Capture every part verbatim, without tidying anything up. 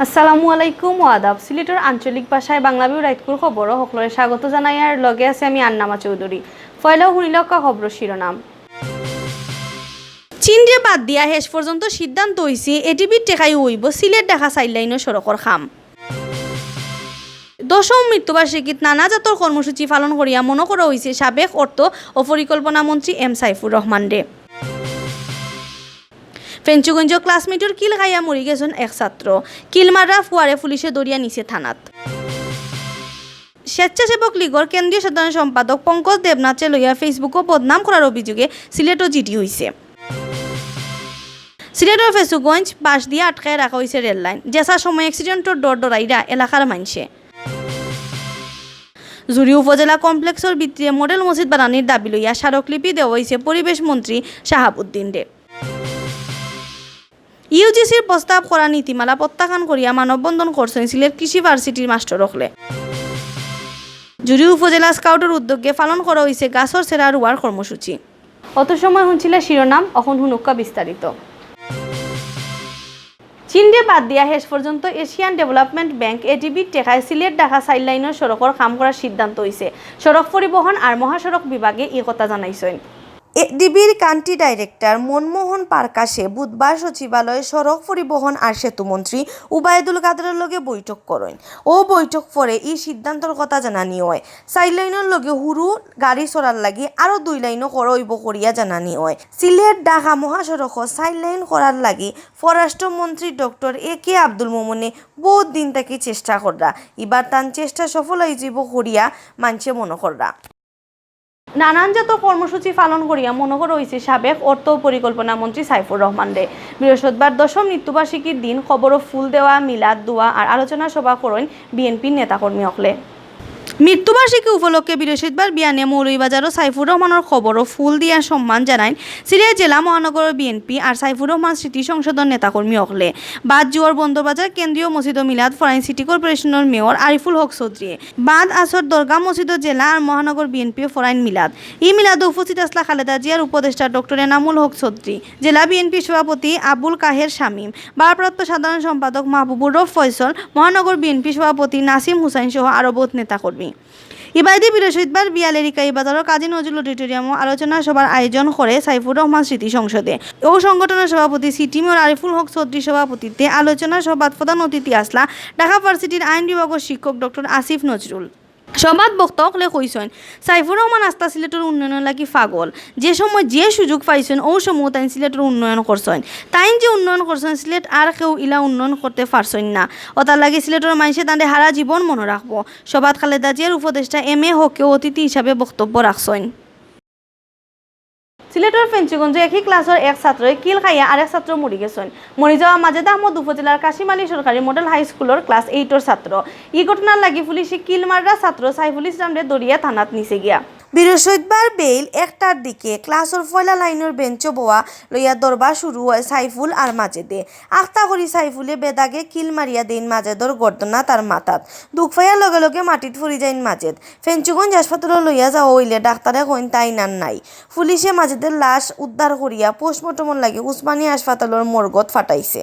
আসসালামু আলাইকুম ও আদাব। সিলেটর আঞ্চলিক ভাষায় বাংলা ভিউ রাইতকুর খবরো হকলরে স্বাগত জানাইয়ার লগে আছি আমি আন্নামা চৌধুরী। পয়লাউ হুনিলাউক্কা খবরর শিরোনাম। চীনরে বাদ দিয়া শেষ পর্যন্ত সিদ্ধান্ত অইছে এডিবির টেকায় অইবো সিলেট ঢাকা চাইর লাইনর সড়কর কাম। দশম মৃত্যুবার্ষিকীত নানা জাতর কর্মসূচি পালন করিয়া মনো করা অইছে সাবেক অর্থ ও পরিকল্পনা মন্ত্রী এম সাইফুর রহমানরে। ফেঞ্চুগঞ্জ ক্লাসমেটর কিল খাইয়া মরি গেছইন এক ছাত্র। কিল মাররা ফুয়ারে পুলিশে ধরিয়া নিছে থানাত। স্বেচ্ছাসেবক লীগর কেন্দ্রীয় সাধারণ সম্পাদক পঙ্কজ দেবনাথরে লইয়া Facebook-ও বদনাম করার অভিযোগে সিলেটও জিডি অইছে। সিলেটর ফেঞ্চুগঞ্জ বাঁশ দিয়া আটকাইয়া রাখা অইছে রেল লাইন। যেছা সময় accident-র ডর ডরাইরা এলাকার মানষে। জুড়ি উপজেলা কমপ্লেক্সর ভিতরে মডেল মসজিদ বানানির দাবি লইয়া স্মারকলিপি দেওয়া অইছে পরিবেশ মন্ত্রী শাহাবুদ্দিনরে। ইউজিসির প্রস্তাব করা নীতিমালা প্রত্যাখ্যান করিয়া মানববন্ধন করছইন সিলেট কৃষি ভার্সিটির মাস্টর অকলে। জুড়ি উপজেলা স্কাউটর উদ্যোগে পালন করা অইছে গাছর চেরা রুয়ার কর্মসূচি। অত সময় হুনছিলা শিরোনাম, অখন হুনুক্কা বিস্তারিত। চীনরে বাদ দিয়া শেষ পর্যন্ত এশিয়ান ডেভেলপমেন্ট ব্যাংক, এডিবির টেকায় সিলেট ঢাকা চাইর লাইনর সড়কর কাম করার সিদ্ধান্ত অইছে। সড়ক পরিবহন আর মহাসড়ক বিভাগে ই কথা জানাইছইন। এডিবির কান্ট্রি ডাইরেক্টর মনমোহন পারকাশে বুধবার সচিবালয়ে সড়ক পরিবহন আর সেতু মন্ত্রী উবায়দুল কাদেরর লগে বৈঠক করইন। অউ বৈঠক পরে ই সিদ্ধান্তর কথা জানানি অয়। চাইর লাইনর লগে হুরু গাড়ি চলার লাগি আরো দুই লাইনও করা অইবো করিয়া জানানি অয়। সিলেট ঢাকা মহাসড়কো চাইর লাইন করার লাগি পররাষ্ট্রমন্ত্রী ডক্টর এ কে আব্দুল মোমেনে বউত দিন থাকি চেষ্টা কররা। ইবার তান চেষ্টা সফল অইযিবো করিয়া মানষে মনো কররা। নানান জাতর কর্মসূচি পালন করিয়া মনো করা অইছে সাবেক অর্থ ও পরিকল্পনা মন্ত্রী সাইফুর রহমানরে। বৃহস্পতিবার দশম মৃত্যুবার্ষিকীর দিন কবরো ফুল দেওয়া, মিলাদ, দোয়া আর আলোচনা সভা করইন বিএনপির নেতাকর্মী অকলে। মৃত্যুবার্ষিকী উপলক্ষে বৃহস্পতিবার বিয়ানে মৌলভীবাজারো সাইফুর রহমানর কবরো ফুল দিয়া সম্মান জানাইন সিলেট জেলা মহানগর বিএনপি আর সাইফুর রহমান স্মৃতি সংসদর নেতাকর্মী অকলে। বাদ জুহর বন্দরবাজার কেন্দ্রীয় মসজিদো মিলাদ ফরাইন সিটি কর্পোরেশনর মেয়র আরিফুল হক চৌধুরীয়ে। বাদ আসর দরগা মসজিদো জেলা আর মহানগর বিএনপিয়ে ফরাইন মিলাদ। ই মিলাদো উপস্থিত আছলা খালেদা জিয়ার উপদেষ্টা ডক্টর এনামুল হক চৌধুরী, জেলা বিএনপি সভাপতি আবুল কাহের শামীম, ভারপ্রাপ্ত সাধারণ সম্পাদক মাহবুবুর রউফ ফয়সল, মহানগর বিএনপি সভাপতি নাসিম হুসাইন সহ আরো বউত নেতাকর্মী। ইবায়দি বৃহস্পতিবার বিয়ালে রিকাই বাজারর কাজী নজরুল অডিটোরিয়ামো আলোচনা সভার আয়োজন করে সাইফুর রহমান স্মৃতি সংসদে। অউ সংগঠনর সভাপতি সিটি মেয়র আরিফুল হক চৌধুরীর সভাপতিত্বে আলোচনা সভাত প্রধান অতিথি আছলা ঢাকা ভার্সিটির আইন বিভাগর শিক্ষক ডক্টর আসিফ নজরুল। সভাত বক্তা অকলে কইছইন, সাইফুর রহমান আস্তা সিলেটর উন্নয়নর লাগি পাগল। যে সময় যে সুযোগ পাইছইন, অউ সময় তাইন সিলেটর উন্নয়ন করছইন। তাইন যে উন্নয়ন করছইন, সিলেট আর কেউ ইলা উন্নয়ন করতে পারছইন না। অতার লাগি সিলেটর মানষে তানরে হারা জীবন মনো রাখবো। সভাত খালেদা জিয়ার উপদেষ্টা এম এ হকেও অতিথি হিসাবে বক্তব্য রাখছইন। সিলেটর ফেঞ্চুগঞ্জো একই ক্লাসর এক ছাত্রয় কিল খাইয়া আরেক ছাত্র মরি গেছইন। মরি যাওয়া মাজেদ আহমদ উপজেলার কাশিম আলী সরকারি মডেল হাই স্কুলর ক্লাস এইটর ছাত্র। ই ঘটনার লাগি পুলিশে কিল মাররা ছাত্র সাইফুল ইসলামরে ধরিয়া থানাত নিছে গিয়া। বৃহস্পতিবার বেইল একটার দিকে ক্লাসর পয়লা লাইনর বেঞ্চো বওয়া লইয়া দরবার শুরু অয় সাইফুল আর মাজেদে। আখতা করি সাইফুলে বেদাগে কিল মারিয়া দেইন মাজেদর গর্দনাত আর মাথাত। দুখ পাইয়া লগে লগে মাটিত পড়ি যাইন মাজেদ। ফেঞ্চুগঞ্জ হাসপাতালো লইয়া যাওয়া অইলে ডাক্তারে কইন তাইন আর নাই। পুলিশে মাজেদর লাশ উদ্ধার করিয়া পোস্টমর্টমর লাগি উসমানী হাসপাতালর মর্গত ফাটাইছে।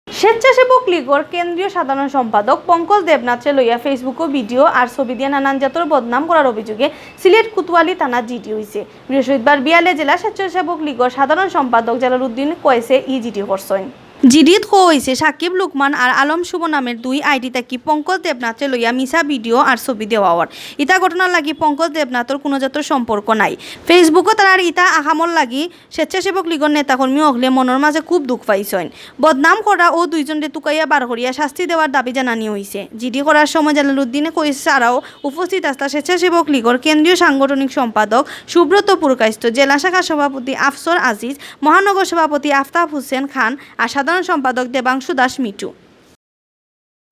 স্বেচ্ছাসেবক লীগর কেন্দ্রীয় সাধারণ সম্পাদক পঙ্কজ দেবনাথরে লইয়া Facebook-ও ভিডিও আর ছবি দিয়া নানান জাতর বদনাম করার অভিযোগে সিলেট কোতোয়ালি থানাত জিডি অইছে। বৃহস্পতিবার বিয়ালে জেলা স্বেচ্ছাসেবক লীগর সাধারণ সম্পাদক জালালউদ্দিন কয়েসে ই জিডি করছইন। জিডিত কওয়া অইছে, সাকিব লুকমান আর আলম শুভ নামের দুই আইডি থাকি পঙ্কজ দেবনাথরে লইয়া মিছা ভিডিও আর ছবি দেওয়া অর। ইতা ঘটনার লাগি পঙ্কজ দেবনাথর কুনু জাতর সম্পর্ক নাই। Facebook-ও তারার ইতা আকামর লাগি স্বেচ্ছাসেবক লীগর নেতাকর্মী অকলে মনর মাজে খুব দুখ পাইছইন। বদনাম করা অউ দুইজনরে তুকাইয়া বার করিয়া শাস্তি দেওয়ার দাবি জানানি অইছে। জিডি করার সময় জালালউদ্দিন কয়েস ছাড়াও উপস্থিত আছলা স্বেচ্ছাসেবক লীগর কেন্দ্রীয় সাংগঠনিক সম্পাদক সুব্রত পুরকায়স্থ, জেলা শাখার সভাপতি আফসর আজিজ, মহানগর সভাপতি আফতাব হোসেন খান আর সাধারণ সম্পাদক দেবাংশু দাস মিঠু।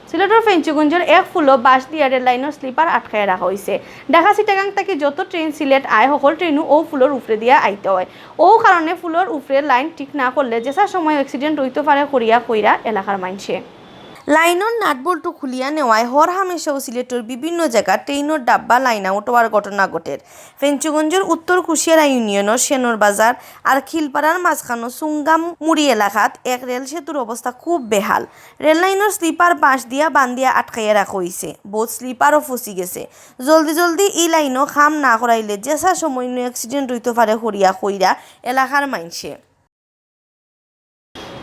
সিলেটর ফেঞ্চুগঞ্জর এক পুলো বাঁশ দিয়া রেল লাইনর স্লিপার আটকাইয়া রাখা অইছে। ঢাকা চিটাগাং থাকি যত ট্রেন সিলেট আয়, হকল ট্রেনউ অউ পুলর উপরে দিয়া আইতে অয়। অউ কারণে পুলর উপরে লাইন ঠিক না করলে যেছা সময় accident অইতো পারে করিয়া কইরা এলাকার মানষে। লাইনর নাটবল্টু খুলিয়া নেওয়ায় হর হামেশাউ সিলেটর বিভিন্ন জাগাত ট্রেইনর ডাব্বা লাইন আউট অওয়ার ঘটনা ঘটের। ফেঞ্চুগঞ্জর উত্তর কুশিয়ারা ইউনিয়নর সেনর বাজার আর খিলপাড়ার মাঝখানো সুঙ্গাম মুড়ি এলাকাত এক রেল সেতুর অবস্থা খুব বেহাল। রেল লাইনর স্লিপার বাঁশ দিয়া বান্ধিয়া আটকাইয়া রাখা অইছে। বউত স্লিপারও ফসি গেছে। জলদি জলদি ই লাইনো কাম না করাইলে যেছা সময়নো অ্যাক্সিডেন্ট অইতো পারে করিয়া কইরা এলাকার মাইনষে।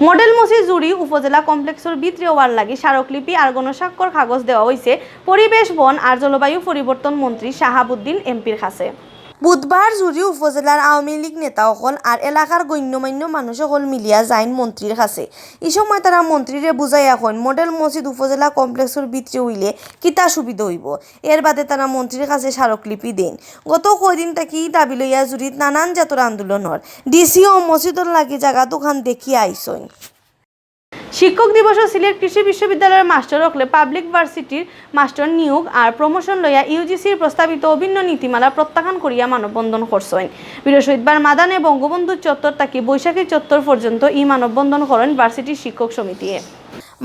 মডেল মসজিদ জুড়ি উপজেলা কমপ্লেক্সর ভিতরে অওয়ার লাগি স্মারকলিপি আর গণস্বাক্ষর কাগজ দেওয়া অইছে পরিবেশ, বন আর জলবায়ু পরিবর্তন মন্ত্রী শাহাবুদ্দিন এমপির কাছে। বুধবার জুড়ি উপজেলার আওয়ামী লীগ নেতা অকল আর এলাকার গণ্যমান্য মানুষ অকল মিলিয়া যাইন মন্ত্রীর কাছে। ই সময় তারা মন্ত্রীরে বুঝাইয়া কইন, মডেল মসজিদ উপজেলা কমপ্লেক্সর ভিতরে অইলে কিতা সুবিধা অইবো। এর বাদে তারা মন্ত্রীর কাছে স্মারকলিপি দেইন। গত কয়দিন থাকি ই দাবি লইয়া জুড়িত নানান জাতর আন্দোলন অর। ডিসি ও মসজিদর লাগি জাগা দোকান দেখিয়া আইছইন। শিক্ষক দিবসো সিলেট কৃষি বিশ্ববিদ্যালয়র মাস্টর অকলে পাবলিক ভার্সিটির মাস্টর নিয়োগ আর প্রমোশন লইয়া ইউজিসির প্রস্তাবিত অভিন্ন নীতিমালা প্রত্যাখ্যান করিয়া মানববন্ধন করছইন। বৃহস্পতিবার মাদানে বঙ্গবন্ধু চত্বর থাকি বৈশাখী চত্বর পর্যন্ত ই মানববন্ধন করইন ভার্সিটির শিক্ষক সমিতিয়ে।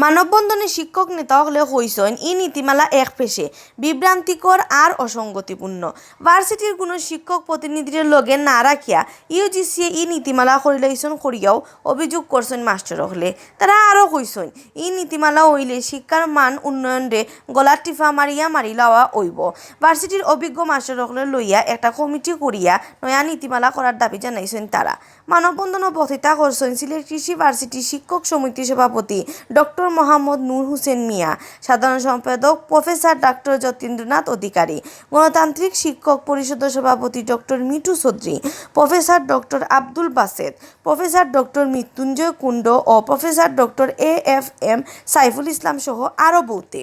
মানববন্ধনে শিক্ষক নেতা অকলে কইছইন, ই নীতিমালা এক পেশে বিভ্রান্তিকর আর অসঙ্গতিপূর্ণ। ভার্সিটির কুনু শিক্ষক প্রতিনিধিরে লগে না রাখিয়া ইউজিসিয়ে ই নীতিমালা করিলাইছইন করিয়াও অভিযোগ করছইন মাস্টর অকলে। তারা আরও কইছইন, ই নীতিমালা অইলে শিক্ষার মান উন্নয়নরে গলাত টিপা মারিয়া মারিলাওয়া অইবো। ভার্সিটির অভিজ্ঞ মাস্টর অকলে লইয়া একটা কমিটি করিয়া নয়া নীতিমালা করার দাবি জানাইছইন তারা। মানববন্ধনো বক্তৃতা করছইন সিলেট কৃষি ভার্সিটি শিক্ষক সমিতির সভাপতি ডক্টর মোহাম্মদ নূর হোসেন মিয়া, সাধারণ সম্পাদক প্রফেসর ডক্টর যতীন্দ্রনাথ অধিকারী, গণতান্ত্রিক শিক্ষক পরিষদর সভাপতি doctor Mithu Chowdhury, professor doctor Abdul Baset, professor doctor Mrityunjoy Kundu ও professor doctor A F M Saiful Islam সহ আরও বউতে।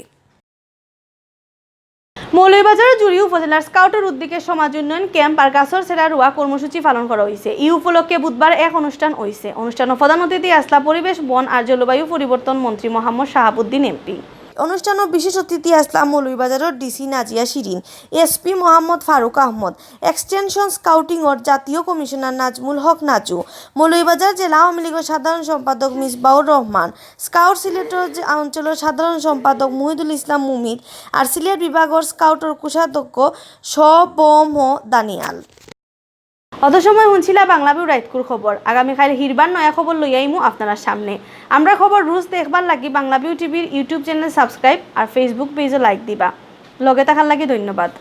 মৌলভীবাজারর জুড়ি উপজেলার স্কাউটর উদ্যোগে সমাজ উন্নয়ন ক্যাম্প আর গাছর চেরা রোয়া কর্মসূচি পালন করা অইছে। ই উপলক্ষে বুধবার এক অনুষ্ঠান অইছে। অনুষ্ঠানো প্রধান অতিথি আছলা পরিবেশ, বন আর জলবায়ু পরিবর্তন মন্ত্রী মোহাম্মদ শাহাবুদ্দিন এমপি। অনুষ্ঠানো বিশেষ অতিথি আছলা মৌলভীবাজারর ডিসি নাজিয়া শিরিন, এসপি মোহাম্মদ ফারুক আহমদ, এক্সটেনশন স্কাউটিংর জাতীয় কমিশনার নাজমুল হক নাজু, মৌলভীবাজার জেলা আওয়ামী লীগর সাধারণ সম্পাদক মিসবাউর রহমান, স্কাউট সিলেটর জে-, অঞ্চলর সাধারণ সম্পাদক মুহিদুল ইসলাম মুমিত আর সিলেট বিভাগর স্কাউটর কোষাধ্যক্ষ স ব ম দানিয়াল। অত সময় হুনছিলা বাংলা ভিউ রাইতকুর খবর। আগামীকাইল হিরবার নয়া খবর লইয়া আইমু আপনারার সামনে। আমরার খবর রোজ দেখবার লাগি বাংলা ভিউ টিভির YouTube চ্যানেল সাবস্ক্রাইব আর Facebook পেজও লাইক দিবা। লগে থাকার লাগি ধন্যবাদ।